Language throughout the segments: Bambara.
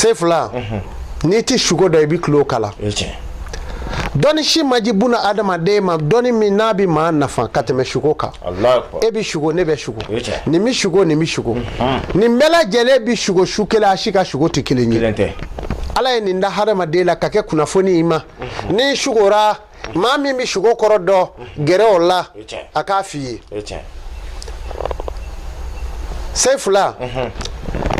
Sefula, n'i tɛ sugo dɔn, i bɛ tulo kala. Dɔnni si ma di buna adamaden ma, dɔnni min n'a bɛ maa nafa ka tɛmɛ sugo kan. E bɛ sugo, ne bɛ sugo, nin bɛ sugo, nin bɛ sugo, nin bɛɛ lajɛlen bɛ sugo su kelen, a si ka sugo tɛ kelen ye. Ala ye nin da hadamaden la ka kɛ kunnafoni i ma. N'i sugora, maa min bɛ sugo kɔrɔ dɔn, gɛrɛ o la, a k'a f'i ye. Sefula,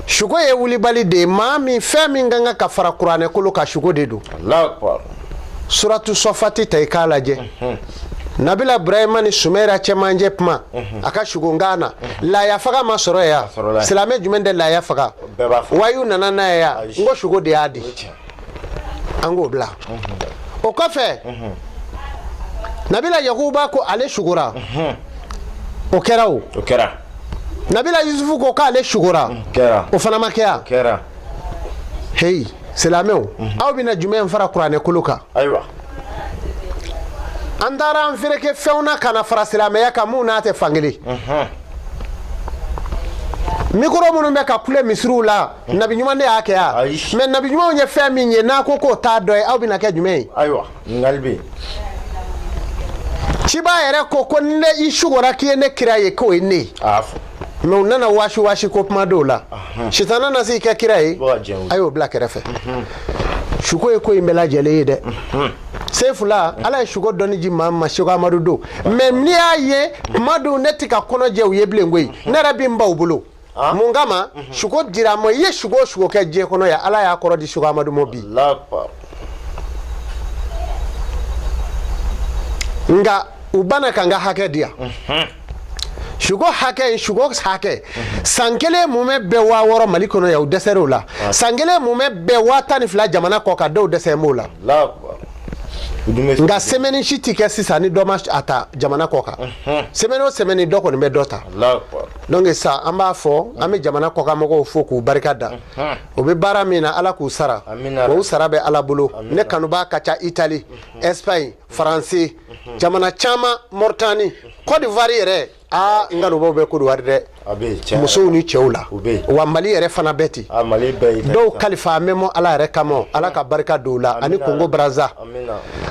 sugo ye wulibali de ye. Maa min, fɛn min ka kan ka fara kuranɛ kolo kan, sugo de don. Suratu Sɔfati ta, i k'a lajɛ. Nabila Ibrahima ni Sumɛra cɛmancɛ kuma, a ka sugonkan na, laaya faga ma sɔrɔ yan. Silamɛ jumɛn tɛ laaya faga? Wayu nana n'a ye yan. N ko sugo de y'a di. An k'o bila o kɔfɛ. Nabila Yakuba ko ale sugora, o kɛra. O kɛra. Nabila Yusufu ko k'ale sugora, o fana ma kɛ yan. Heyi, silamɛw, aw bɛna jumɛn fara kuranɛ kolo kan? Ayiwa. An taara an fereke fɛnw na ka na fara silamɛya kan, mun n'a tɛ fankelen. Mikoro minnu bɛ ka kule misiriw la, nabi ɲuman de y'a kɛ yan? Mais nabi ɲumanw ye fɛn min ye, n'a ko k'o t'a dɔ ye, aw bɛna kɛ jumɛn ye? Ayiwa, ɲininkali bɛ yen. Ciba yɛrɛ ko ko ni ne i sugora k'i ye ne kira ye, k'o ye ne ye. Mais u nana waasi waasi ko kuma dɔw la, sitana na se i kɛ kira ye, a y'o bila kɛrɛfɛ. Sugo ye ko in bɛɛ lajɛlen ye dɛ, Sefula. Ala ye sugo dɔnni di maa ma, Seko Amadu don. Mais n'i y'a ye kuma dɔw, ne tɛ ka kɔnɔ jɛ u ye bilen koyi. Ne yɛrɛ bɛ n ban u bolo. Mun kama? Sugo dira a ma. I ye sugo o sugo kɛ diɲɛ kɔnɔ yan, Ala y'a kɔrɔ di Seko Amadu ma bi. Nka u banna ka n ka hakɛ di yan. Sugo hakɛ in, sugo hakɛ san kelen mumɛ bɛɛ 6000 Mali kɔnɔ yan, u dɛsɛr'o la. San kelen mumɛ bɛɛ 12,000 jamana kɔ kan, dɔw dɛsɛ b'o la. Nka semaine si tɛ kɛ sisan ni dɔ ma a ta jamana kɔ kan. Semaine o semaine, dɔ kɔni bɛ dɔ ta. Donc sa, an b'a fɔ, an bɛ jamana kɔkanmɔgɔw fo k'u barika da. U bɛ baara min na, Ala k'u sara, wa u sara bɛ Ala bolo. Ne kanubaa ka ca Italie, Espagne, Faransi, jamana caman, Mauritanie, Côte d'Ivoire yɛrɛ. Aa, n kanubaw bɛ Côte d'Ivoire dɛ, musow ni cɛw la. Wa Mali yɛrɛ fana bɛɛ ten. Dɔw kalifa an bɛ mɔ Ala yɛrɛ kama, Ala ka barika don u la, ani Congo Brazza,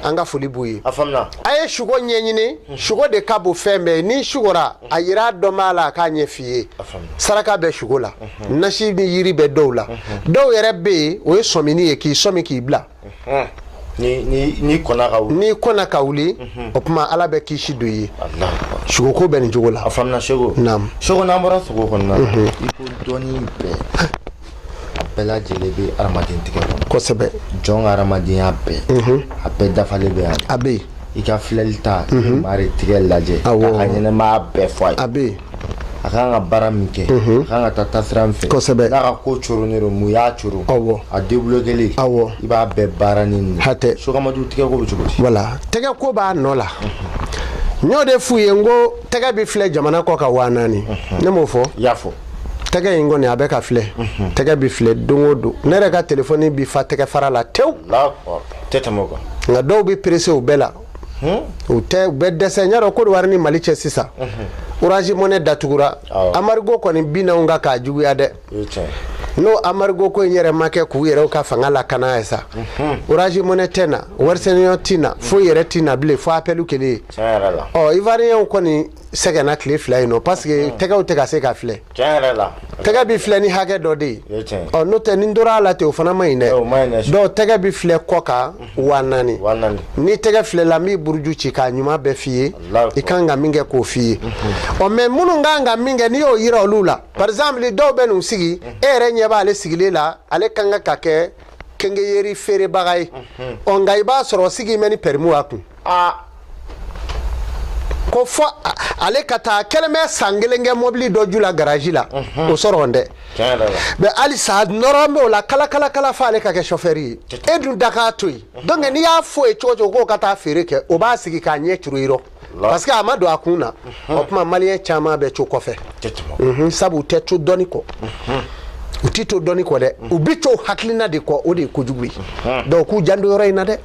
an ka foli b'u ye. A ye sugo ɲɛɲini, sugo de ka bon fɛn bɛɛ ye. N'i sugora, a yira dɔnbaa la, a k'a ɲɛ f'i ye. Saraka bɛ sugo la, nasi ni yiri bɛ dɔw la. Dɔw yɛrɛ bɛ yen, o ye sɔmini ye, k'i sɔmi k'i bila. N'i kɔnna ka wuli, n'i kɔnna ka wuli, o tuma Ala bɛ kisi don i ye. Sugoko bɛ nin cogo la. A faamuna, Seko. Naamu. Seko, n'an bɔra sugo kɔnɔna na, i ko dɔnni bɛɛ, a bɛɛ lajɛlen bɛ hadamaden tigɛ kɔnɔ. Kosɛbɛ. Jɔn ka hadamadenya bɛɛ, a bɛɛ dafalen bɛ yan. A bɛ yen. I ka filɛli ta, i bɛ maa de tigɛ lajɛ k'a ka ɲɛnɛmaya bɛɛ fɔ a ye. A bɛ yen. A kan ka baara min kɛ, a kan ka taa taasira min fɛ. Kosɛbɛ. N'a ka ko coronnen don, mun y'a coro? A débloquer. I b'a bɛɛ baara ni nin. Hatɛ. Seko Amadu, tigɛ ko bɛ cogo di? Voilà, tɛgɛ ko b'a nɔ la. N y'o de f'u ye, n ko tɛgɛ bɛ filɛ jamana kɔ kan 4000. Ne m'o fɔ? I y'a fɔ. Tɛgɛ in kɔni, a bɛ ka filɛ. Tɛgɛ bɛ filɛ don o don. Ne yɛrɛ ka telefɔni bi fa tɛgɛ fara la tewu. Tɛ tɛmɛ o kan. Nka dɔw bɛ perese u bɛɛ la. U tɛ, u bɛ dɛsɛ. N y'a dɔn, Côte d'Ivoire ni Mali cɛ sisan, Orange Money datugura. Embargo kɔni binna anw kan k'a juguya dɛ. N'o embargo ko in yɛrɛ ma kɛ k'u yɛrɛw ka fanga lakana ye sa, Orange Money tɛ na, Western Union tɛ na, foyi yɛrɛ tɛ na bilen fo appel kelen ye. Ɔ, Ivoiriyɛnw kɔni sɛgɛnna tile 2 in nɔ, parce que tɛgɛw tɛ ka se ka filɛ. Tɛgɛ bɛ filɛ ni hakɛ dɔ de ye. Ɔ, n'o tɛ, ni n tora a la ten, o fana man ɲi dɛ. Dɔw tɛgɛ bɛ filɛ kɔ kan 4000. Ni tɛgɛ filɛla, n b'i buruju ci k'a ɲuman bɛɛ f'i ye, i kan ka min kɛ, k'o f'i ye. Ɔ, mais minnu kan ka min kɛ, n'i y'o yira olu la, par exemple, dɔw bɛ n'u sigi, e yɛrɛ ɲɛ b'ale sigilen la, ale kan ka kɛ quincaillerie feerebaga ye. Ɔ, nka i b'a sɔrɔ sigi bɛ ni permis a kun ko fɔ ale ka taa kɛlen bɛ san kelen kɛ mobili dɔ ju la, garage la, o sɔrɔ dɛ. Mais halisa nɔrɔ bɛ o la kala kala kala fo ale ka kɛ chauffeur ye. E dun da k'a to yen. Donc n'i y'a fɔ ye cogo cogo k'o ka taa feere kɛ, o b'a sigi k'a ɲɛ turu i rɔ, parce que a ma don a kun na. O tuma, maliyɛn caman bɛ to kɔfɛ, sabu u tɛ to dɔnni kɔ. U tɛ to dɔnni kɔ dɛ, u bɛ to hakilina de kɔ. O de ye kojugu ye. Donc k'u janto yɔrɔ in na dɛ.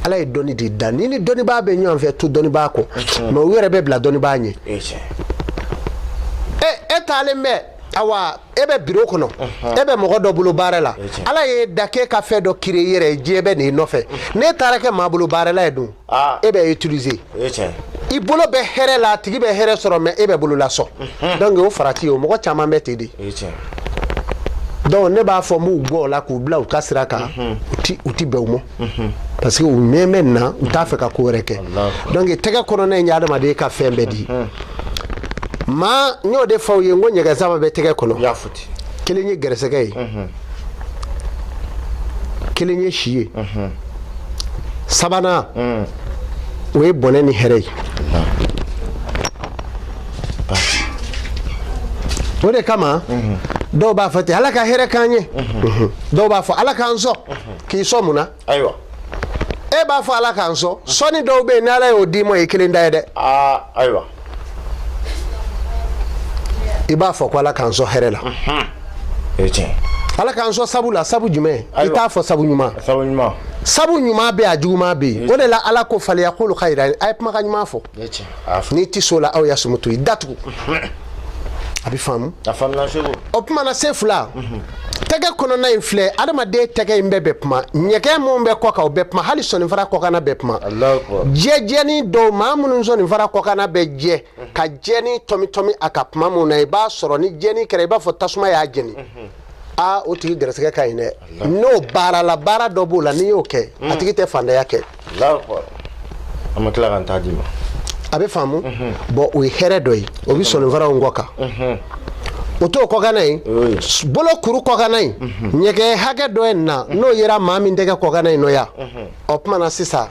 Ala ye dɔnni de da. Ni ni dɔnnibaa bɛ ɲɔgɔn fɛ, to dɔnnibaa kɔ. Mais u yɛrɛ bɛ bila dɔnnibaa ɲɛ. E taalen bɛ Awa, e bɛ biro kɔnɔ, e bɛ mɔgɔ dɔ bolo baara la, Ala y'e da k'e ka fɛn dɔ créer i yɛrɛ ye, diɲɛ bɛ n'i nɔfɛ. N'e taara kɛ maa bolo baarala ye dun, e bɛ utiliser, i bolo bɛ hɛrɛ la, a tigi bɛ hɛrɛ sɔrɔ, mais e bɛ bolola sɔn. Donc o farati, o mɔgɔ caman bɛ ten de. Donc ne b'a fɔ n b'u bɔ o la k'u bila u ka sira kan. U ti bɛn u ma, parce que u mɛn bɛ nin na, u t'a fɛ ka ko wɛrɛ kɛ. Donc tɛgɛ kɔnɔna in ye adamaden ka fɛn bɛɛ di maa. N y'o de fɔ aw ye, n ko ɲɛgɛn saba bɛ tɛgɛ kɔnɔ. Kelen ye gɛrɛsɛgɛ ye, kelen ye si ye, sabanan o ye bɔnɛ ni hɛrɛ ye. O de kama dɔw b'a fɔ ten: Ala ka hɛrɛ k'an ye. Dɔw b'a fɔ: Ala k'an sɔn. K'i sɔn mun na? Ayiwa. E b'a fɔ Ala k'an sɔn. Sɔnni dɔw bɛ yen, ni Ala y'o d'i ma, o ye kelen da ye dɛ. Ayiwa. I b'a fɔ ko Ala k'an sɔn hɛrɛ la, Ala k'an sɔn sabu la. Sabu jumɛn? I t'a fɔ sabu ɲuman. Sabu ɲuman. Sabu ɲuman bɛ, a juguman bɛ yen. O de la Ala ko: faliyakulu khayran, a ye kumakan ɲuman fɔ. N'i tɛ so la, aw yasumutu, i datugu, a bɛ faamu. A faamuna, Segu. O tuma na, se fila, tɛgɛ kɔnɔna in filɛ, adamaden tɛgɛ in bɛɛ bɛ kuma. Ɲɛgɛn mun bɛ kɔ kan, o bɛ kuma. Hali sɔninfara kɔkanna bɛ kuma. Jɛjɛni dɔw, maa minnu sɔninfara kɔkanna bɛ jɛ ka jɛni tɔmi tɔmi a ka kuma mun na, i b'a sɔrɔ ni jɛni kɛra, i b'a fɔ tasuma y'a jeni. Aa, o tigi gɛrɛsɛgɛ ka ɲi dɛ. N'o baara la, baara dɔ b'o la, n'i y'o kɛ, a tigi tɛ fantanya kɛ. An ma tila ka n ta d'i ma. A bɛ faamu. Bon, o ye hɛrɛ dɔ ye, o bɛ sɔninfaraw kɔ kan. O t'o kɔkanna ye, bolo kuru kɔkanna in, ɲɛgɛn hakɛ dɔ ye nin na, n'o yera maa min tɛgɛ kɔkanna in nɔ ya. O tuma na sisan,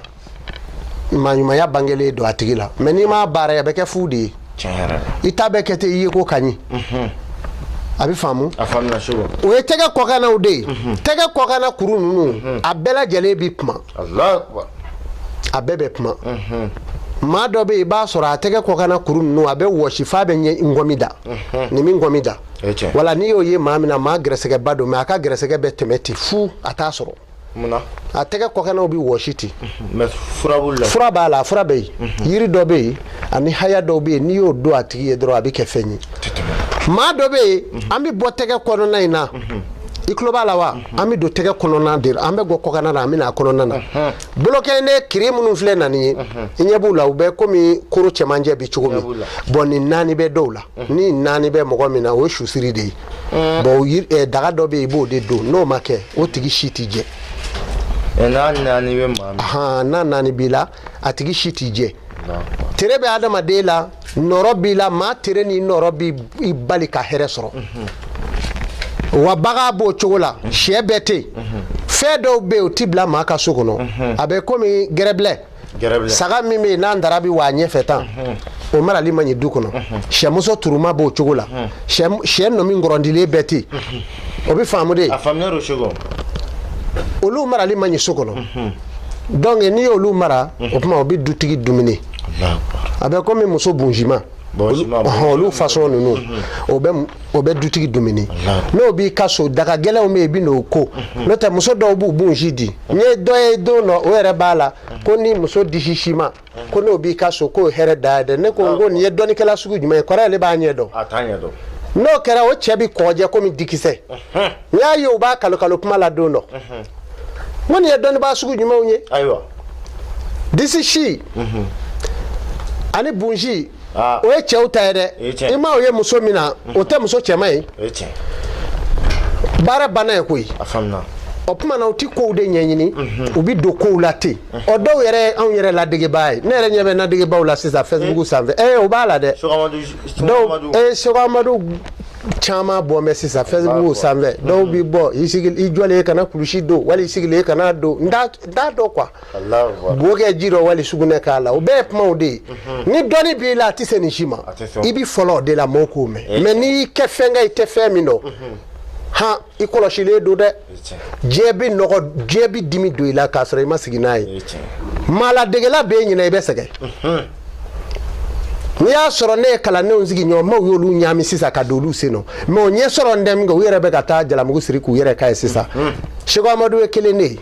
maa ɲumanya bangelen don a tigi la. Mais n'i m'a baara, a bɛ kɛ fu de ye. I ta bɛ kɛ ten, i ye ko ka ɲi. A bɛ faamu. O ye tɛgɛ kɔkannaw de ye. Tɛgɛ kɔkanna kuru ninnu, a bɛɛ lajɛlen bi kuma, a bɛɛ bɛ kuma. Maa dɔ bɛ yen, i b'a sɔrɔ a tɛgɛ kɔkanna kuru ninnu, a bɛ wɔsi f'a bɛ ɲɛ ngɔmi da, nin bɛ ngɔmi da. Wala n'i y'o ye maa min na, maa gɛrɛsɛgɛba don, mais a ka gɛrɛsɛgɛ bɛ tɛmɛ ten fu, a t'a sɔrɔ. A tɛgɛ kɔkannaw bɛ wɔsi ten. Fura b'a la, fura bɛ yen. Yiri dɔ bɛ yen ani haya dɔw bɛ yen, n'i y'o don a tigi ye dɔrɔn, a bɛ kɛ fɛn ye. Maa dɔ bɛ yen, an bɛ bɔ tɛgɛ kɔnɔna in na, i tulo b'a la wa? An bɛ don tɛgɛ kɔnɔna de la, an bɛ bɔ kɔkanna na, an bɛ na a kɔnɔna na. Bolokɛnden kiri minnu filɛ na nin ye, i ɲɛ b'u la, u bɛ komi koro cɛmancɛ bɛ cogo min. Bon, nin naani bɛ dɔw la. Ni naani bɛ mɔgɔ min na, o ye susiri de ye. Bon, daga dɔ bɛ yen, i b'o de don. N'o ma kɛ, o tigi si t'i jɛ. N'a naani bɛ maa min, n'a naani b'i la, a tigi si t'i jɛ. Tere bɛ adamaden la, nɔrɔ b'i la. Maa tere ni nɔrɔ b'i bali ka hɛrɛ sɔrɔ. Wa bagan b'o cogo la, sɛ bɛɛ tɛ yen. Fɛn dɔw bɛ yen, o ti bila maa ka so kɔnɔ. A bɛ komi gɛrɛbilɛ, saga min bɛ yen n'a dara bɛ wa ɲɛfɛ tan, o marali man ɲi du kɔnɔ. Sɛmuso turuma b'o cogo la. Sɛ nɔmi ngɔrɔndilen bɛɛ tɛ yen, o bɛ faamu de. Olu marali man ɲi so kɔnɔ. Donc n'i y'olu mara, o tuma o bɛ dutigi dumuni. A bɛ komi muso bonzima, olu façon ninnu, o bɛ dutigi dumuni. N'o b'i ka so, daga gɛlɛnw bɛ yen, i bɛ n'o ko. N'o tɛ, muso dɔw b'u bonzi di. N ye dɔ ye don dɔ, o yɛrɛ b'a la ko ni muso disi sima, ko n'o b'i ka so, k'o hɛrɛ da ye dɛ. Ne ko n ko nin ye dɔnnikɛla sugu jumɛn ye? Kɔrɔ ale b'a ɲɛ dɔn. N'o kɛra, o cɛ bɛ kɔgɔjɛ komi dikisɛ. N y'a ye u b'a kalo kalo kuma la don dɔ. N ko nin ye dɔnnibaa sugu jumɛnw ye? Ayiwa. Disi si ani bonzi, o ye cɛw ta ye dɛ. I ma o ye muso min na, o tɛ muso cɛman ye. Baara banna ye koyi. O tuma na, u ti kow de ɲɛɲini, u bɛ don kow la ten. O dɔw yɛrɛ ye anw yɛrɛ ladegebaa ye. Ne yɛrɛ ɲɛ bɛ nadegebaw la sisan Facebook sanfɛ. O b'a la dɛ. Dɔw Seko Amadu caman bɔ bɛ sisan Facebook sanfɛ. Dɔw bɛ bɔ, i sigi, i jɔlen kana kulusi don, wali i sigilen kana don, n t'a dɔn quoi, bo kɛ ji dɔ wali sugunɛ k'a la. O bɛɛ ye kumaw de ye. Ni dɔnni b'i la, a tɛ se nin si ma. I bɛ fɔlɔ o de la, mɔgɔw k'o mɛn. Mais n'i y'i kɛ fɛn kɛ, i tɛ fɛn min dɔn, han, i kɔlɔsilen don dɛ. Diɲɛ bɛ nɔgɔ, diɲɛ bɛ dimi don i la k'a sɔrɔ i ma sigi n'a ye. Maaladegela b'e ɲinɛ, i bɛ sɛgɛn. N'i y'a sɔrɔ ne ye kalandenw sigi ɲɔgɔn maaw y'olu ɲaami sisan ka don olu sen nɔ, mais o ɲɛ sɔrɔ n tɛ min kɛ, u yɛrɛ bɛ ka taa jalamugu siri k'u yɛrɛ k'a ye sisan. Seko Amadu ye kelen de ye.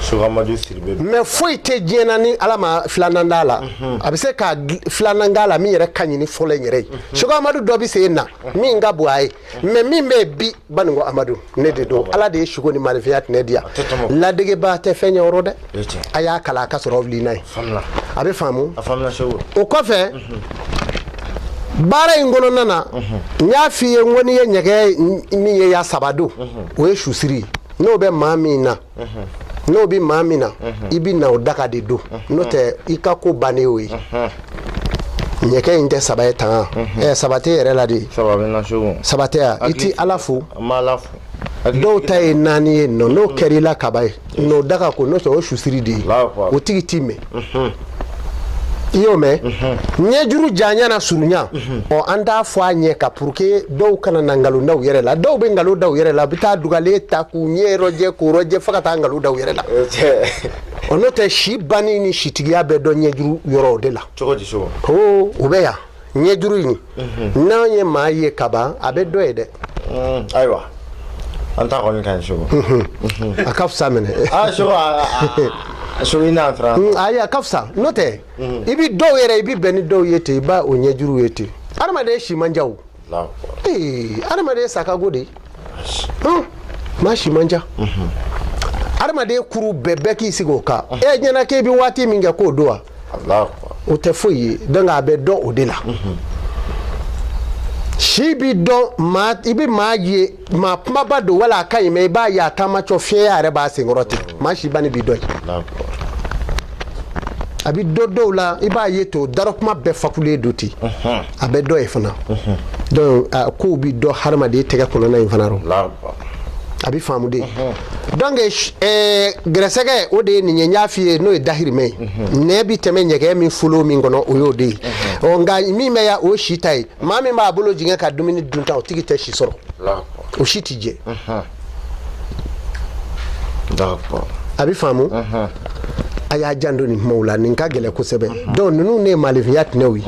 Seko Sidibe. Mais foyi tɛ diɲɛ na ni Ala ma filanan d'a la. A bɛ se ka filanan k'a la min yɛrɛ ka ɲi ni fɔlɔ in yɛrɛ ye. Seko Amadu dɔ bɛ se na min ka bon a ye, mais min bɛ yen bi, Baninko Amadu, ne de don. Ala de ye suko ni maanifinya tɛnɛ di yan. Ladegebaa tɛ fɛn ɲɛ yɔrɔ dɛ. A y'a kalan a ka sɔrɔ wuli n'a ye. A bɛ faamu. O kɔfɛ, baara in kɔnɔna na, n y'a f'i ye n ko n'i ye ɲɛgɛn min ye ya saba don, o ye susiri ye. N'o bɛ maa min na, n'o bɛ maa min na, i bɛ na o daga de don, n'o tɛ i ka ko bannen y'o ye. Ɲɛkɛ in tɛ saba ye tan ɛ, saba tɛ yɛrɛ la de. Saba tɛ yan. I ti Ala fo. Dɔw ta ye naani ye nɔ. N'o kɛra i la kaba ye, n'o daga ko, n'o tɛ o susiri de ye, o tigi t'i mɛn. I y'o mɛn, ɲɛjuru janya na surunya. Ɔ, an t'a fɔ a ɲɛ kan pour que dɔw kana na nkalon da u yɛrɛ la. Dɔw bɛ nkalon da u yɛrɛ la, u bɛ taa dugalen ta k'u ɲɛ rɔjɛ k'u rɔjɛ fo ka taa nkalon da u yɛrɛ la. Ɔ, n'o tɛ, si banni ni sitigiya bɛ dɔn ɲɛjuru yɔrɔ de la. Cogo di, Seko? O bɛ yan, ɲɛjuru in, n'an ye maa ye kaban, a bɛ dɔ ye dɛ. Ayiwa, an ta kɔni ka ɲi, Seko. A ka fisa minɛ. Ah, Seko, Seko, i n'a fara. Ayi, a ka fisa. N'o tɛ, i bi dɔw yɛrɛ, i bi bɛn ni dɔw ye ten, i b'a o ɲɛjuru ye ten. Adamaden si man jan o. Ee, adamaden sa ka go de. Maa si man ca. Adamaden kuru bɛɛ, bɛɛ k'i sigi o kan. E ɲɛna k'e bɛ waati min kɛ k'o don wa, o tɛ foyi ye. Donc a bɛ dɔn o de la. Si bi dɔn maa, i bɛ maa ye, maa kumaba don wala a ka ɲi, mais i b'a ye a taamacɔ fiɲɛ yɛrɛ b'a senkɔrɔ ten. Maa si banni bi dɔn yen. A bɛ dɔ dɔw la, i b'a ye to darɔ kuma bɛɛ fakulen don ten, a bɛ dɔ ye fana. Donc kow bi dɔn hadamaden tɛgɛ kɔnɔna in fana rɔ, a bɛ faamu de. Donc gɛrɛsɛgɛ, o de ye nin ye. N y'a f'i ye, n'o ye dahirimɛ ye, nɛ bi tɛmɛ ɲɛgɛn min folo min kɔnɔ, o y'o de ye. Ɔ, nka min bɛ ya, o si ta ye. Maa min b'a bolo jigin ka dumuni dun ta, o tigi tɛ si sɔrɔ, o si ti jɛ. A bɛ faamu. A y'a janto nin kumaw la, nin ka gɛlɛn kosɛbɛ. Donc ninnu ne ye maalifinya tɛnɛw ye.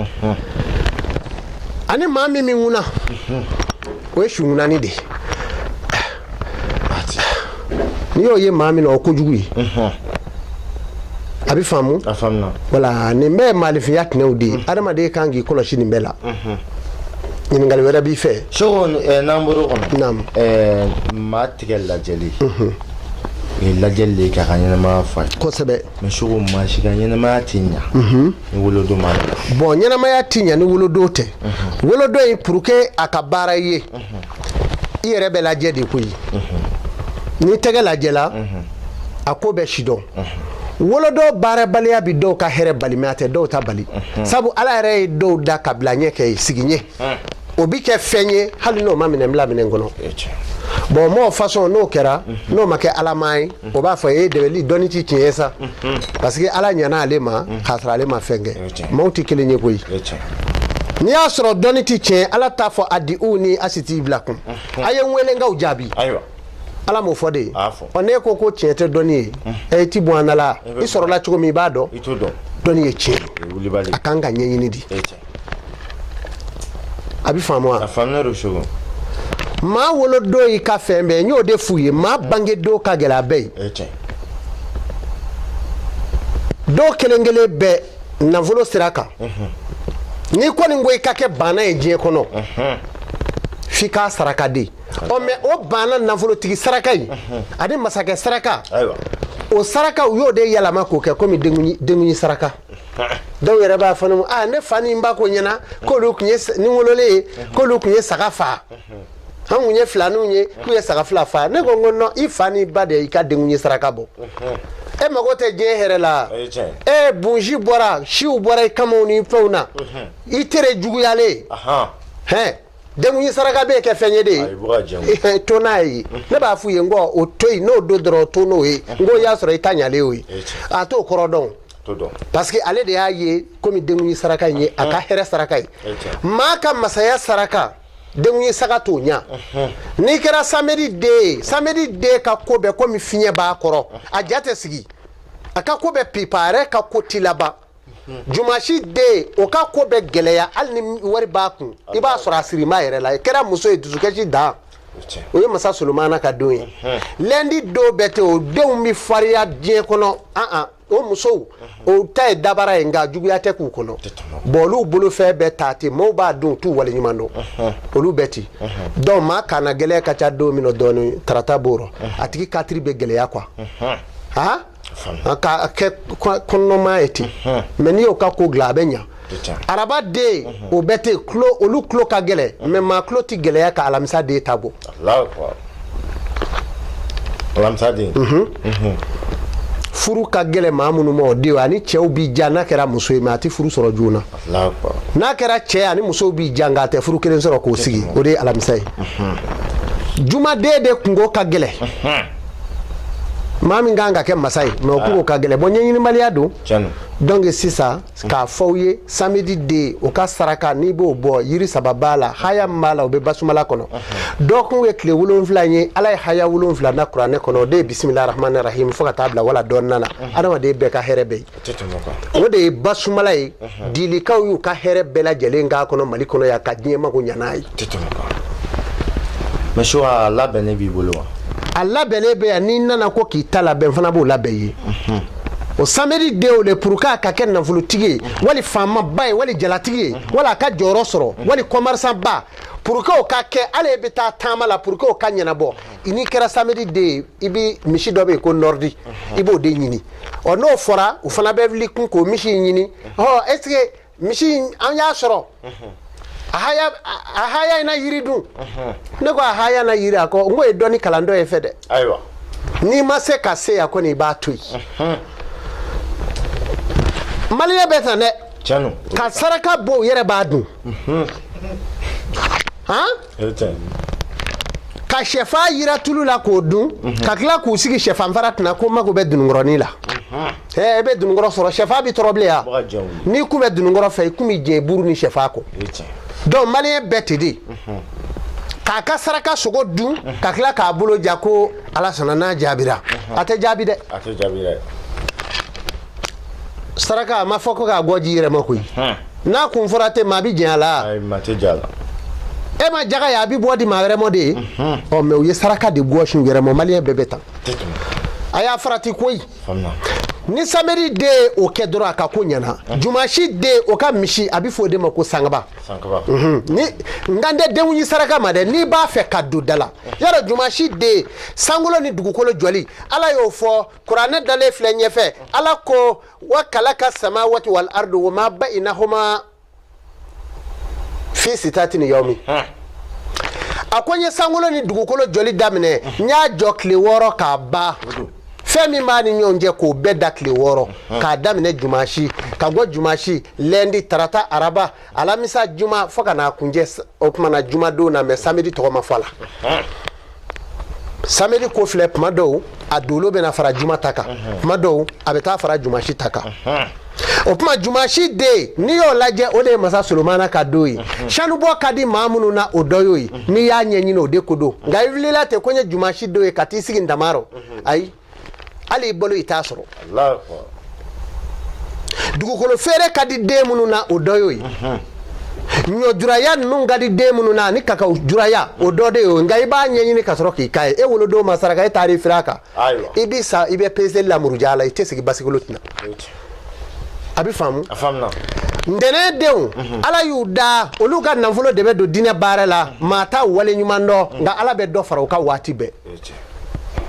Ani maa min min kunna, o ye sunkunani de ye. N'i y'o ye maa min na, o kojugu ye. A bɛ faamu. Wala nin bɛɛ ye maalifinya tɛnɛw de ye. Adamaden kan k'i kɔlɔsi nin bɛɛ la. Ɲininkali wɛrɛ b'i fɛ? Seko, n'an bɔr'o kɔnɔ, Naamu. Maa tigɛ lajɛli, o ye lajɛli de ye k'a ka ɲɛnamaya fɔ a ye. Kosɛbɛ. Mais Seko, maa si ka ɲɛnamaya tɛ ɲa ni wolodon ma la. Bon, ɲɛnamaya ti ɲa ni wolodon tɛ. Wolodon in, pour que a ka baara i ye, i yɛrɛ bɛ lajɛ de koyi. N'i tɛgɛ lajɛla, a ko bɛ si dɔn. Wolodon baarabaliya bi dɔw ka hɛrɛ bali, mais a tɛ dɔw ta bali, sabu Ala yɛrɛ ye dɔw da ka bila ɲɛ kɛ sigi ɲɛ, o bi kɛ fɛn ye hali n'o ma minɛ bila minɛn kɔnɔ. Bon, mɔgɔ façon n'o kɛra, n'o ma kɛ alamaa ye, o b'a fɔ e dɛbɛli dɔnni ti tiɲɛ ye sa, parce que Ala ɲana ale ma k'a sɔrɔ ale ma fɛn kɛ. Maaw tɛ kelen ye koyi. N'i y'a sɔrɔ dɔnni ti tiɲɛ, Ala t'a fɔ a di u ni a si t'i bila kun, a ye n wele n k'aw jaabi. Ala m'o fɔ de ye. Ɔ, n'e ko ko tiɲɛ tɛ dɔnni ye, ɛ, i ti bɔn an la. I sɔrɔla cogo min, i b'a dɔn. Dɔnni ye tiɲɛ ye, a kan ka ɲɛɲini di. A bɛ faamu wa? Maa wolodon y'i ka fɛn bɛɛ ye. N y'o de f'u ye, maa bangedon ka gɛlɛn a bɛɛ ye. Dɔw kelen kelen bɛɛ nafolo sira kan, n'i kɔni ko i ka kɛ baana ye diɲɛ kɔnɔ, f'i k'a saraka de. Ɔ, mais o baana nafolotigi saraka in ani masakɛ saraka, o saraka, u y'o de yɛlɛma k'o kɛ komi denkundi saraka. Dɔw yɛrɛ b'a fɔ ne ma: aa, ne fa ni n ba ko ɲɛna k'olu tun ye ni wololen ye, k'olu tun ye saga faa, an tun ye filaninw ye, k'u ye saga fila faa. Ne ko n ko non, i fa ni ba de i ka denkundi saraka bɔ. E mago tɛ diɲɛ hɛrɛ la. E bonsi bɔra, siw bɔra i kamaw ni fɛnw na, i tere juguyalen hɛn. Denkundi saraka bɛ kɛ fɛn ye de ye, to n'a ye. Ne b'a f'u ye n ko o to yen, n'o don dɔrɔn, to n'o ye. N ko y'a sɔrɔ i ta ɲalen y'o ye, a t'o kɔrɔ dɔn, parce que ale de y'a ye komi denkundi saraka in ye a ka hɛrɛ saraka ye. Maa ka masaya saraka, denkundi saga t'o ɲa. N'i kɛra samedi den ye, samedi den ka ko bɛɛ komi fiɲɛ b'a kɔrɔ, a ja tɛ sigi, a ka ko bɛɛ pipa, a yɛrɛ ka ko ti laban. Jumasi den, o ka ko bɛɛ gɛlɛya, hali ni wari b'a kun, i b'a sɔrɔ a sirima yɛrɛ la. I kɛra muso ye, dusukasi dan. O ye masa Solomana ka don ye. Lundi don bɛ ten, o denw bɛ farinya diɲɛ kɔnɔ. An o musow, o ta ye dabara ye, nka juguya tɛ k'u kɔnɔ. Bon, olu bolofɛn bɛɛ ta ten, maaw b'a dun, u t'u waleɲuman dɔn, olu bɛɛ ten. Donc maa kana gɛlɛya ka ca don min na dɔɔni, tarata b'o rɔ, a tigi katiri bɛ gɛlɛya quoi, han, ka kɛ kɔnɔma ye ten. Mais n'i y'o ka ko dilan, a bɛ ɲa. Araba den, o bɛɛ ten, tulo, olu tulo ka gɛlɛn, mais maa tulo tɛ gɛlɛya ka alamisa den ta bɔ. Alamisa den. Furu ka gɛlɛn maa minnu ma, o den ani cɛw b'i ja n'a kɛra muso ye, mais a tɛ furu sɔrɔ joona. N'a kɛra cɛ ani musow b'i ja, nka a tɛ furu kelen sɔrɔ k'o sigi. O de ye alamisa ye. Jumaden de kunko ka gɛlɛn, maa min kan ka kɛ masa ye, mais o kunko ka gɛlɛn. Bon, ɲɛɲinibaliya don. Donc sisan, k'a fɔ aw ye, samedi den, o ka saraka, n'i b'o bɔ, yiri saba b'a la, haya min b'a la, o bɛ basumala kɔnɔ. Dɔgɔkun ye tile 7 ye. Ala ye haya 7 na kuranɛ kɔnɔ, o de ye bisimilahi rahmani rahim fo ka taa bila wala dɔɔnin na. Adamaden bɛɛ ka hɛrɛ bɛ yen, o de ye basumala ye. Dilikaw y'u ka hɛrɛ bɛɛ lajɛlen k'a kɔnɔ Mali kɔnɔ yan, ka diɲɛ mako ɲa n'a ye. Mais so, a labɛnnen b'i bolo wa? A labɛnnen bɛ yan. N'i nana ko k'i ta labɛn fana, b'o labɛn i ye. O samedi denw de, pour que a ka kɛ nafolotigi ye, wali faamaba ye, wali jalatigi ye, wala a ka jɔyɔrɔ sɔrɔ, wali commerçant ba, pour que o ka kɛ, hali e bɛ taa taama la, pour que o ka ɲɛnabɔ, n'i kɛra samedi den ye, i bɛ misi dɔ bɛ yen ko nɔridi, i b'o de ɲini. Ɔ, n'o fɔra, u fana bɛ wuli kun k'o misi in ɲini. Ɔ, est ce que misi in, an y'a sɔrɔ a haya in na yiri dun? Ne ko a haya na yiri, a ko n ko ye dɔnni kalan dɔ ye fɛ dɛ. Ayiwa. N'i ma se ka se yan kɔni, i b'a to yen. Maliyɛn bɛ tan dɛ. Tiɲɛ don. Ka saraka bɔ, u yɛrɛ b'a dun, han. O ye tiɲɛ. Ka sɛfan yira tulu la k'o dun, ka tila k'u sigi sɛfan fara tɛna ko mago bɛ dununkɔrɔnin la. E bɛ dununkɔrɔ sɔrɔ, sɛfan bɛ tɔrɔ bilen ya. Bɔ ka jɛ wuli. N'i kun bɛ dununkɔrɔ fɛ, i kun bɛ jɛ buru ni sɛfan kɔ. O ye tiɲɛ. Donc maliyɛn bɛɛ ten de, k'a ka saraka sogo dun, ka tila k'a bolo ja ko Ala sɔnna n'a jaabira. A tɛ jaabi dɛ. A tɛ jaabi dɛ. Saraka a ma fɔ ko k'a gɔ ji yɛrɛ ma koyi. N'a kun fɔra ten, maa bɛ jɛn a la. Ayi, maa tɛ jɛ a la. E ma jaga ye, a bɛ bɔ di maa wɛrɛ ma de ye. Ɔ, mais u ye saraka de gosi u yɛrɛ ma. Maliyɛn bɛɛ bɛ tan. Tɛ tɛmɛ. A y'a farati koyi. Faamuya. Ni samedi den ye o kɛ dɔrɔn, a ka ko ɲɛna. Jumasi den, o ka misi, a bɛ fɔ o de ma ko sangaba. Sankaba. Ni n kan tɛ denkundi saraka ma dɛ. N'i b'a fɛ ka don da la yɔrɔ, jumasi den, sankolo ni dugukolo jɔli, Ala y'o fɔ kuranɛ dalen filɛ ɲɛfɛ. Ala ko wa kalaka samawati wal ardu wa ma bainahuma fi sitati yawmi. A ko n ye sankolo ni dugukolo jɔli daminɛ, n y'a jɔ tile 6 k'a ban. Fɛn min b'a ni ɲɔgɔn cɛ, k'o bɛɛ da tile 6, k'a daminɛ jumasi, ka bɔ jumasi, lundi, tarata, araba, alamisa, juma, fo ka n'a kuncɛ o tuma na juma don na. Mais samedi tɔgɔ ma fɔ a la. Samedi ko filɛ, tuma dɔw a dolo bɛna fara juma ta kan, tuma dɔw a bɛ taa fara jumasi ta kan. O tuma jumasi den, n'i y'o lajɛ, o de ye masa Solomana ka don ye. Sanubɔ ka di maa minnu na, o dɔ y'o ye. N'i y'a ɲɛɲini, o de ko don. Nka i wulila ten ko n ye jumasi don ye, ka t'i sigi ntamaro rɔ, ayi, hali i balo i t'a sɔrɔ. Allahu akbar. Dugukolo feere ka di den minnu na, o dɔ y'o ye. Ɲɔjuraya ninnu ka di den minnu na, ani kakaw juraya, o dɔ de y'o. Nka i b'a ɲɛɲini ka sɔrɔ k'i k'a ye. E wolodon ma saraka, e taar'i fira a kan. Ayiwa. I bi sa, i bɛ peseli la muruja la, i tɛ sigi basikolo tɛna. O ye tiɲɛ. A bɛ faamu. A faamuna. Ntɛnɛn denw, Ala y'u da, olu ka nafolo de bɛ don diinɛ baara la. Maa t'a wale ɲuman dɔn, nka Ala bɛ dɔ fara u ka waati bɛɛ. O ye tiɲɛ.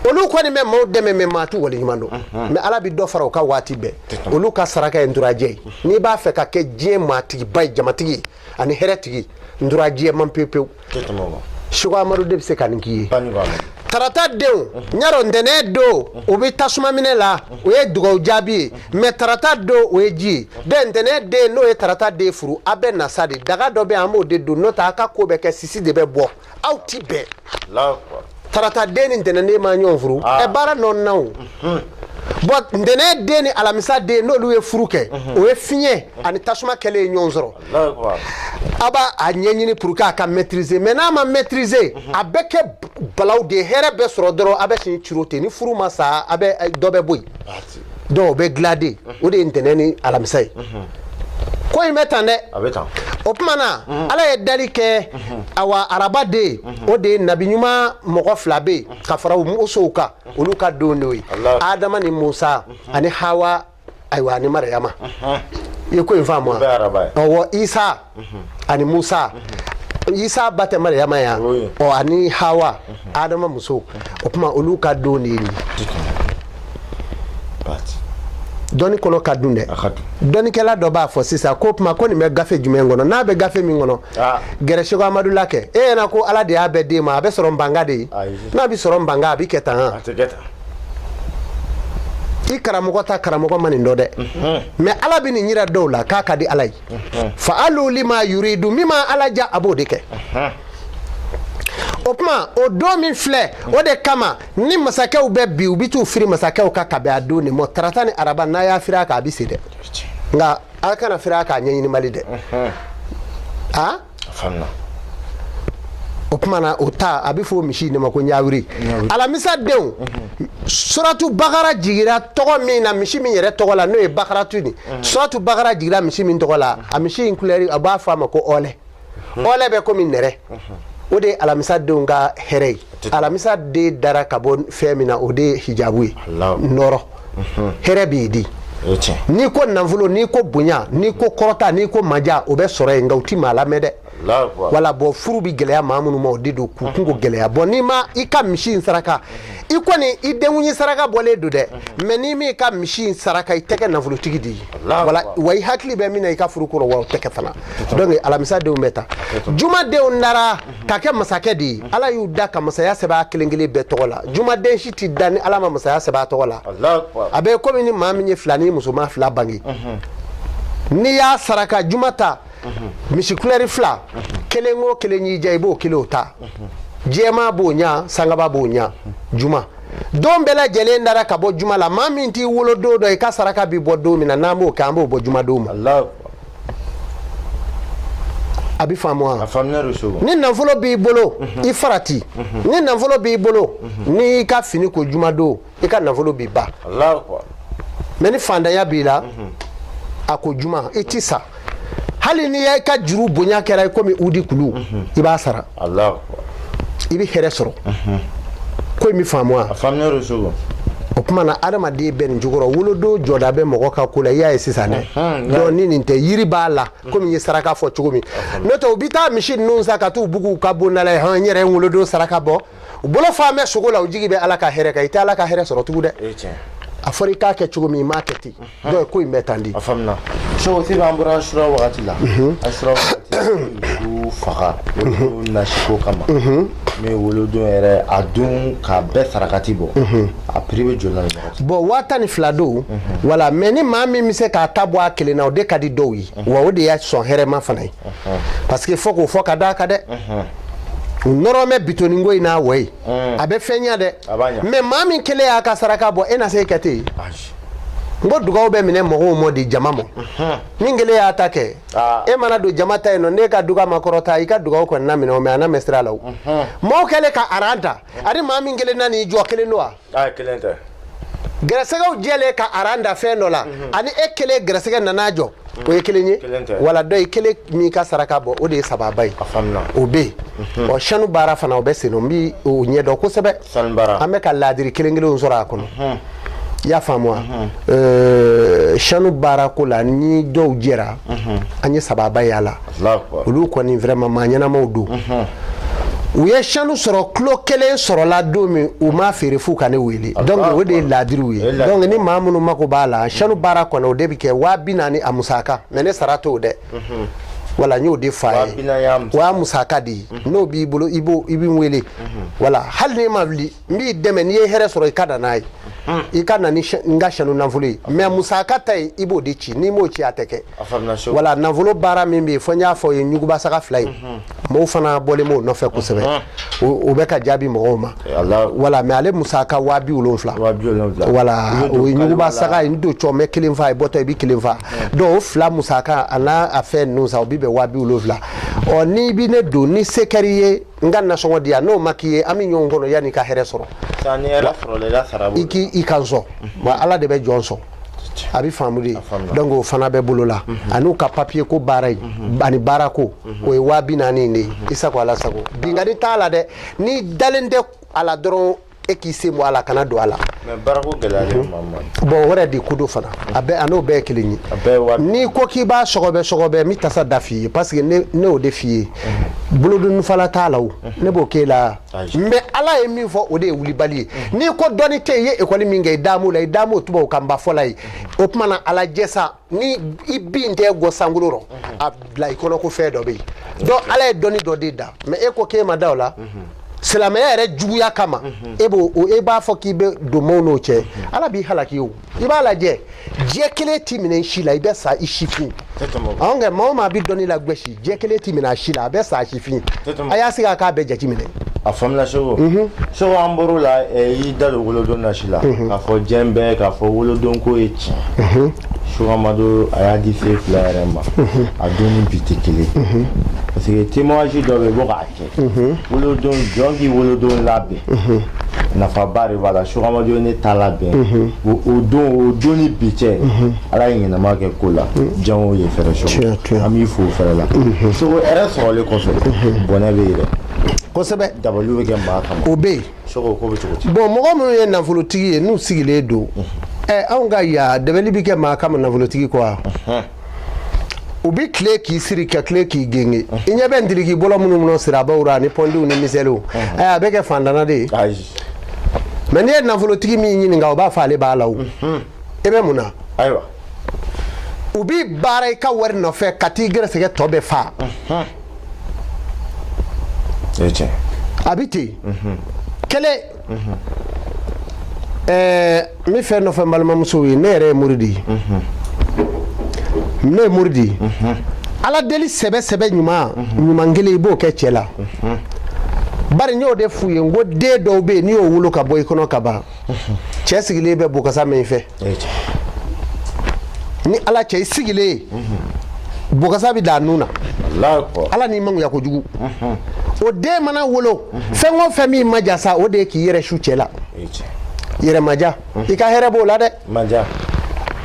Olu kɔni bɛ maaw dɛmɛ, mais maa t'u wale ɲuman dɔn, mais Ala bɛ dɔ fara u ka waati bɛɛ. Olu ka saraka ye nturajɛ ye. N'i b'a fɛ ka kɛ diɲɛ maatigiba ye, jamatigi ye ani hɛrɛtigi, nturajɛ man pewu pewu. Tɛ tɛmɛ o kan. Seko Amadu de bɛ se ka nin k'i ye. Bani b'a la. Tarata denw, n y'a dɔn, ntɛnɛn don, o bɛ tasuma minɛ la, o ye dugawu jaabi ye, mais tarata don, o ye ji ye den. Ntɛnɛn den, n'o ye tarata den furu, a bɛ na sa de. Daga dɔ bɛ yen, an b'o de don, n'o tɛ a ka ko bɛ kɛ sisi de bɛ bɔ, aw ti bɛn. Allahu akbar. Tarata den ni ntɛnɛn den ma ɲɔgɔn furu. Ɛ, baara nɔ na o. Bon, ntɛnɛn den ni alamisa den, n'olu ye furu kɛ, o ye fiɲɛ ani tasuma kɛlen ye ɲɔgɔn sɔrɔ. Allahu akbar. A b'a a ɲɛɲini pour que a ka maîtriser, mais n'a ma maîtriser, a bɛ kɛ balaw de ye. Hɛrɛ bɛ sɔrɔ dɔrɔn, a bɛ sin ciro ten. Ni furu ma sa, a bɛ dɔ bɛ bɔ yen. Waati. Donc o bɛ dilan de, o de ye ntɛnɛn ni alamisa ye. Ko Ko in bɛ tan dɛ. A bɛ tan. O tuma na, Ala ye dali kɛ. Awa, araba den, o de ye nabi ɲuman mɔgɔ fila bɛ yen ka fara u musow kan, olu ka don n'o ye, Adama ni Musa ani Hawa, ayiwa, ani Mariyama. I ye ko in faamu wa? Ɔwɔ, Isa ani Musa. Isa ba tɛ Mariyama yan? Ɔ, ani Hawa, Adama muso. O tuma, olu ka don de ye nin ye. Dɔnni kɔnɔ ka dun dɛ. Dɔnnikɛla dɔ b'a fɔ sisan ko tuma ko nin bɛ gafe jumɛn kɔnɔ? N'a bɛ gafe min kɔnɔ, gɛrɛ Seko Amadu la kɛ. E ɲɛna ko Ala de y'a bɛɛ d'e ma, a bɛ sɔrɔ nbanga de ye. N'a bɛ sɔrɔ nbanga, a bɛ kɛ tan. I karamɔgɔ ta karamɔgɔ ma nin dɔn dɛ, mais Ala bɛ nin yira dɔw la k'a ka di Ala ye. Faalu lima yuridu, min ma Ala ja, a b'o de kɛ. O tuma, o don min filɛ, o de kama ni masakɛw bɛ bi, u bɛ t'u firi masakɛw kan ka bɛn a don de ma, tarata ni araba. N'a y'a firi a kan, a bɛ se dɛ, nka a kana firi a kan ɲɛɲinibali dɛ. A o tuma na, o ta a bɛ fɔ o misi de ma ko ɲawuri. Alamisa denw, suratu Bakara jigira tɔgɔ min na, misi min yɛrɛ tɔgɔ la, n'o ye Bakaratu nin, suratu Bakara jigira misi min tɔgɔ la, a misi in kulɛri, a b'a fɔ a ma ko ɔlɛ. Ɔlɛ bɛ komi nɛrɛ. O de ye alamisa denw ka hɛrɛ ye. Alamisa den dara ka bɔ fɛn min na, o de ye hijabu ye, nɔrɔ hɛrɛ b'i di. N'i ko nafolo, n'i ko bonya, n'i ko kɔrɔta, n'i ko maja, o bɛ sɔrɔ yen, nka u ti maa lamɛn dɛ. Wala bɔn, furu bɛ gɛlɛya maa minnu ma, o de don k'u kunko gɛlɛya. Bɔn, n'i ma i ka misi in saraka, i kɔni i denkundi saraka bɔlen don dɛ, mais n'i m'i ka misi in saraka, i tɛ kɛ nafolotigi de ye. Wala wa, i hakili bɛ min na i ka furu kɔrɔ, wa o tɛ kɛ fana. Donc alamisa denw bɛ ta. Juma denw dara ka kɛ masakɛ de ye. Ala y'u da ka masaya sɛbɛn a kelen kelen bɛɛ tɔgɔ la. Jumaden si tɛ da ni Ala ma masaya sɛbɛn a tɔgɔ la. A bɛ komi ni maa min ye fila ni musoman fila bange, n'i y'a saraka juma ta, misi kulɛri fila, kelen o kelen y'i diya, i b'o kelen o ta. Jɛman b'o ɲa, sangaba b'o ɲa. Juma don bɛɛ lajɛlen dara ka bɔ juma la. Maa min t'i wolo don dɔ, i ka saraka bi bɔ don min na, n'an b'o kɛ, an b'o bɔ juma don ma. A bɛ faamu wa? Ni nafolo b'i bolo, i farati. Ni nafolo b'i bolo, n'i y'i ka fini ko juma don, i ka nafolo b'i ban. Mais ni fantanya b'i la, a ko juma, i ti sa. Hali n'i y'i ka juru bonya kɛra i komi udi kulu, i b'a sara, i bɛ hɛrɛ sɔrɔ. Ko in bɛ faamu wa? O tuma na, adamaden bɛ nin cogo rɔ. Wolodon jɔda bɛ mɔgɔ ka ko la. I y'a ye sisan dɛ. Donc ni nin tɛ, yiri b'a la komi n ye saraka fɔ cogo min. N'o tɛ, u bɛ taa misi ninnu san ka t'u bugu u ka bonda la. Hɔn, n yɛrɛ ye n wolodon saraka bɔ. U bolo fa bɛ sogo la, u jigi bɛ Ala ka hɛrɛ kan. I tɛ Ala ka hɛrɛ sɔrɔ tugun dɛ. A fɔra i k'a kɛ cogo min, i m'a kɛ ten. Donc ko in bɛ tan di. A faamuna so. Sisan an bɔra Asura wagati la. Asura wagati, misiw faga wolodon nasiko kama, min wolodon yɛrɛ, a don k'a bɛɛ sarakati bɔ, a prix bɛ joli la nin wagati? Bon, 12,000 don. Wala, mais ni maa min bɛ se k'a ta bɔ a kelen na, o de ka di dɔw ye. Wa o de y'a sɔn hɛrɛma fana ye, parce que fo k'o fɔ ka d'a kan dɛ. U nɔrɔ bɛ bitoninko in n'a wɔ ye, a bɛ fɛn ɲɛ dɛ. Mais maa min kelen y'a ka saraka bɔ, e na se kɛ ten? N ko dugawu bɛ minɛ mɔgɔw mɔ di jama mɔ. Ni kelen y'a ta kɛ, e mana don jama ta yen nɔ, n'e ka duga ma kɔrɔta, i ka dugawu kɔni na minɛ o, mais a na mɛn sira la. O maaw kɛlen ka aran ta, ani maa min kelen nan'i jɔ, kelen don wa? Kelen tɛ. Gɛrɛsɛgɛw jɛlen ka aran da fɛn dɔ la, ani e kelen gɛrɛsɛgɛ nana jɔ, o ye kelen ye. Wala dɔ ye kelen min ka saraka bɔ, o de ye sababa ye. O bɛ yen. Ɔ, sanu baara fana, o bɛ sen, n bɛ o ɲɛdɔn kosɛbɛ. An bɛ ka laadiri kelen kelenw sɔrɔ a kɔnɔ. I y'a faamu wa? Sanu baara ko la, ni dɔw jɛra, an ye sababa ye a la. Olu kɔni vraiment maa ɲɛnamaw don. U ye sanu sɔrɔ, kilo kelen sɔrɔla don min, u m'a feere f'u ka ne wele. Donc o de ye laadiriw ye. Donc ni maa minnu mako b'a la, sanu baara kɔnɔ, o de bɛ kɛ 40,000 a musaka. Mais ne sara t'o dɛ. Wala, n y'o de f'a ye, o y'a musaka de ye. N'o b'i bolo, i b'o, i bɛ n wele. Wala, hali n'i ma wuli, n b'i dɛmɛ. N'i ye hɛrɛ sɔrɔ, i ka na n'a ye, i ka na ni n ka sanu nafolo ye. Mais musaka ta ye, i b'o de ci. N'i m'o ci, a tɛ kɛ. Wala, nafolo baara min bɛ yen, fo n y'a fɔ ye, ɲugubasaga fila ye, mɔgɔw fana bɔlen b'o nɔfɛ kosɛbɛ. O bɛ ka jaabi mɔgɔw ma. Wala, mais ale musaka 70,000. Wala, o ye ɲugubasaga ye. N don cɔ, n bɛ kelen fa, i bɔtɔ i bɛ kelen fa. Donc o fila musaka, a n'a a fɛn ninnu sa, o bɛ bɛn 70,000. Ɔ, n'i bɛ ne don, ni se kɛr'i ye, n ka nasɔngɔ di yan. N'o ma k'i ye, an bɛ ɲɔgɔn kɔnɔ yanni i ka hɛrɛ sɔrɔ. I k'i i kan sɔn wa, Ala de bɛ jɔn sɔn. A bɛ faamu de. Donc o fana bɛ bolo la, an'u ka papier ko baara in ani baara ko, o ye 40 000 in de ye. I sago, ala sago, binkanni t'a la dɛ. N'i dalen tɛ a la dɔrɔn, e k'i sen bɔ a la, kana don a la. Mais baarako gɛlɛyalen ma ma. Bon, o yɛrɛ de ko do fana, a bɛɛ a n'o bɛɛ ye kelen ye. A bɛɛ ye wa. N'i ko k'i b'a sɔgɔbɛ sɔgɔbɛ, n bɛ tasa da f'i ye, parce que ne y'o de f'i ye. Bolodonifala t'a la o, ne b'o k'e la. Mais ala ye min fɔ, o de ye wulibali ye. N'i ko dɔnni tɛ yen, i ye ekɔli min kɛ, i da m'o la, i da m'o tubabukanba fɔla ye. O tuma na, a lajɛ sa, ni i bin tɛ gɔ sankolo rɔ, a bila i kɔnɔ ko fɛn dɔ bɛ yen. Donc ala ye dɔnni dɔ de da, mais e ko k'e ma da o la, silamɛya yɛrɛ juguya kama, e b'o e b'a fɔ k'i bɛ don maaw n'o cɛ, ala b'i halaki. O i b'a lajɛ, jɛ kelen t'i minɛ i si la, i bɛ sa i sifin. Anw kɛ maa o maa bɛ dɔnni la gosi, jɛ kelen t'i minɛ a si la, a bɛ sa a sifin. A y'a sigi a k'a bɛɛ jate minɛ. A faamuna. Seko, Seko, an bɔr'o la. I y'i da don wolodon nasi la, k'a fɔ diɲɛ bɛɛ k'a fɔ wolodon ko ye tiɲɛ. Seko Amadu, a y'a di se fila yɛrɛ ma, a don ni bi tɛ kelen, parce que témoignage dɔ bɛ yen, bɔ k'a kɛ wolodon, jɔn k'i wolodon labɛn, nafaba de b'a la. Seko Amadu ye ne ta labɛn, o don, o don ni bi cɛ, ala ye ɲɛnama kɛ ko la, diɲɛ ye fɛrɛ. Seko, an b'i fo o fɛrɛ la. Seko, hɛrɛ sɔrɔlen kɔfɛ, bɔnɛ bɛ yen dɛ. Kosɛbɛ. Dabaliw bɛ kɛ maa kama. O bɛ yen. Seko, ko bɛ cogo di? Bon, mɔgɔ minnu ye nafolotigi ye, n'u sigilen don, ɛ, anw ka yan, dɛbɛli bɛ kɛ maa kama nafolotigi kɔ wa, u bɛ tile k'i siri ka tile k'i genge. I ɲɛ bɛ ntiriki bɔlɔ minnu kɔnɔ, sirabaw ra, ani pɔntiw ni misɛliw, ɛ, a bɛ kɛ fantana de ye. Mais n'i ye nafolotigi min ɲininka, o b'a fɔ ale b'a la. O e bɛ mun na? Ayiwa. U b'i baara i ka wari nɔfɛ ka t'i gɛrɛsɛgɛ tɔ bɛɛ fa. A bɛ ten kelen. Ɛɛ, n bɛ fɛn dɔ fɔ n balimamusow ye. Ne yɛrɛ ye mori de ye, ne ye mori de ye. Ala deli sɛbɛ sɛbɛ, ɲuman ɲuman kelen, i b'o kɛ cɛ la. Bari n y'o de f'u ye, n ko den dɔw bɛ yen, n'i y'o wolo ka bɔ i kɔnɔ ka ban, cɛ sigilen bɛ bokasa min fɛ, ni ala cɛ, i sigilen bokasa bɛ da a nun na. Ala n'i mangoya kojugu, o den mana wolo, fɛn o fɛn min ma ja sa, o de ye k'i yɛrɛ su cɛ la. Yɛrɛ maja, i ka hɛrɛ b'o la dɛ.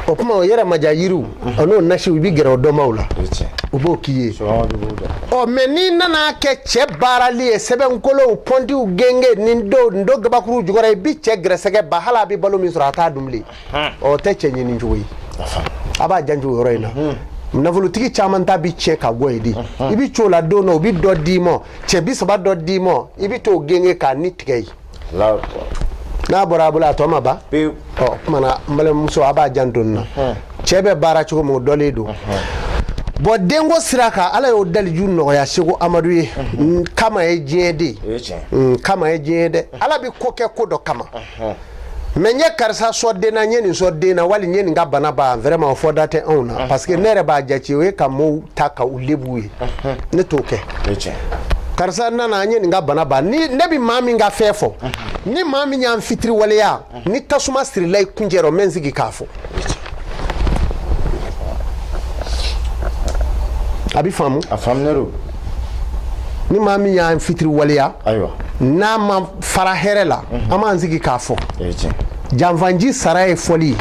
O tuma, o yɛrɛ maja yiriw, o n'o nasiw, i bɛ gɛrɛ o dɔnbaw la, u b'o k'i ye. Ɔ, mais n'i nana kɛ cɛ baarali ye, sɛbɛnkolow, pɔntiw genge, nin don nin don gabakuru jukɔrɔ, i bi cɛ gɛrɛsɛgɛ ba, hali a bɛ balo min sɔrɔ, a t'a dun bilen. Ɔ, tɛ cɛ ɲini cogo ye. A b'a janto o yɔrɔ in na. Nafolotigi caman ta bi tiɲɛ ka bɔ yen de. I bɛ c'o la don dɔ, u bɛ dɔ d'i ma, cɛ 30 dɔ d'i ma, i bɛ t'o genge k'a ni tigɛ yen. N'a bɔra a bolo, a tɔ ma ban. Ɔ, tuma na, n balimamuso, a b'a janto nin na. Cɛ bɛ baara cogo min, o dɔlen don. Bon, denko sira kan, ala y'o daliju nɔgɔya Seko Amadu ye. Kama ye diɲɛ de ye, kama ye diɲɛ dɛ. Ala bɛ ko kɛ ko dɔ kama. Mais n ye karisa sɔn den na, n ye nin sɔn den na, wali n ye nin ka bana ban, vraiment, o fɔda tɛ anw na, parce que ne yɛrɛ b'a jate, o ye ka mɔɔw ta ka u lebu ye. Ne t'o kɛ. Karisa nana, an ye nin ka bana ban. Ni ne bɛ maa min ka fɛn fɔ, ni maa min y'an fitiri waleya, ni tasuma sirila i kuncɛ rɔ, n bɛ n sigi k'a fɔ, a bɛ faamu. A faamuya don. Ni maa min y'an fitiri waleya, ayiwa, n'a ma fara hɛrɛ la, an b'an sigi k'a fɔ. Janfanji sara ye fɔli ye.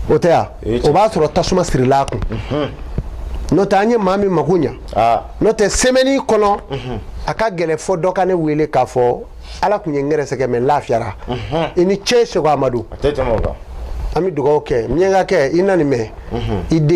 O tɛ yan, o b'a sɔrɔ tasuma sirila a kun. N'o tɛ, an ye maa min mako ɲa. N'o tɛ, semaine kɔnɔ, a ka gɛlɛn fɔ dɔ ka ne wele k'a fɔ ala tun ye n gɛrɛsɛgɛ, mais n lafiyara, i ni ce Seko Amadu. An bɛ dugawu kɛ miɲankakɛ, i na nin mɛn i den.